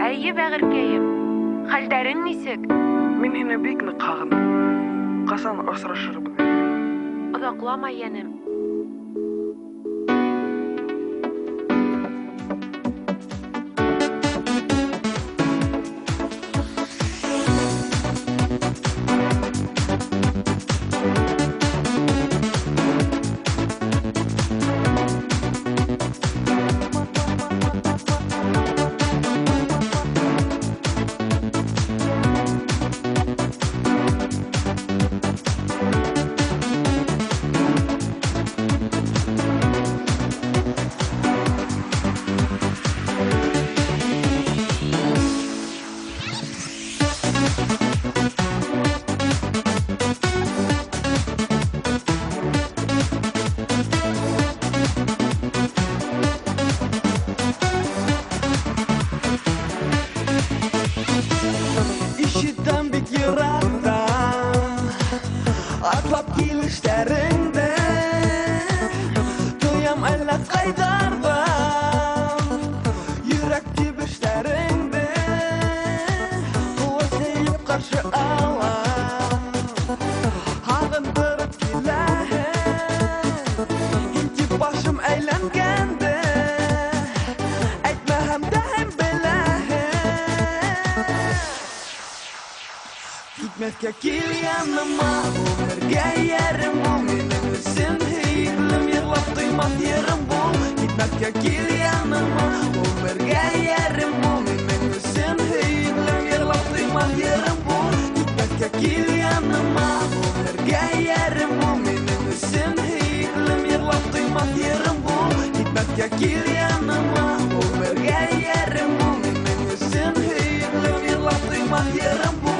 Әйе, бәғеркәйем. Хәлдәрең нисек? Мин һине бик ныҡ һағындым. Ҡасан осрашырбыҙ инде? Оҙаҡламай, йәнем. Ишетәм бик йыраҡтан атлап килештәреңде, тоям әллә ҡайҙарҙан йөрәк тибештәреңде, ҡыуас һөйөп ҡаршы алам, һағындырып киләһең, һин тип башым әйләнгәнде, әйтмәһәм дә һин беләһең. Китмәҫкә кил яныма, ғүмергә йәрем бул, минең өсөн һөйөклөм, йырлап туймаҫ йырым бул. Китмәҫкә кил яныма, ғүмергә йәрем бул, минең өсөн һөйөклөм, йырлап туймаҫ йырым бул. Китмәҫкә кил яныма, ғүмергә йәрем бул, минең өсөн һөйөклөм, йырлап туймаҫ йырым бул. Китмәҫкә кил яныма, ғүмергә йәрем бул, минең өсөн һөйөклөм, йырлап туймаҫ йырым бул.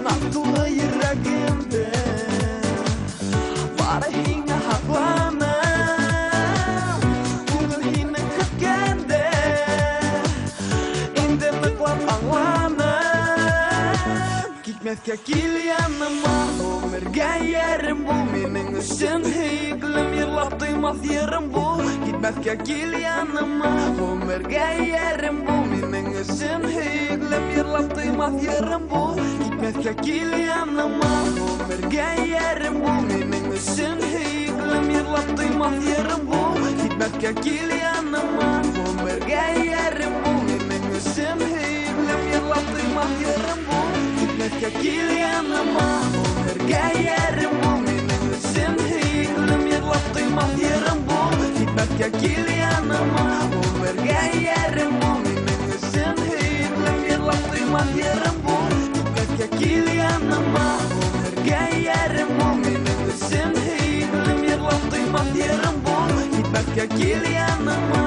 Наҡ тулы йөрәгемде бары һиңә һаҡланым, күңел һине көткәндә инде ныҡлап аңланым. Китмәҫкә кил яныма, ғүмергә йәрем бул, минең өсөн һөйөклөм, йырлап туймаҫ йырым бул. Китмәҫкә кил яныма, ғүмергә йәрем бул, минең өсөн һөйөклөм, йырлап туймаҫ йырым бул. Китмәҫкә кил яныма, ғүмергә йәрем бул, минең өсөн һөйөклөм, йырлап туймаҫ йырым бул. Китмәҫкә кил яныма, ғүмергә йәрем бул, минең өсөн һөйөклөм, йырлап туймаҫ йырым бул. Китмәҫкә кил яныма, ғүмергә йәрем бул, минең өсөн һөйөклөм, йырлап туймаҫ йырым бул. Китмәҫкә кил яныма, ғүмергә йәрем бул, минең өсөн һөйөклөм, йырлап туймаҫ йырым бул. Китмәҫкә кил яныма, ғүмергә йәрем бул, минең өсөн һөйөклөм, йырлап туймаҫ йырым бул. Китмәҫкә кил яныма,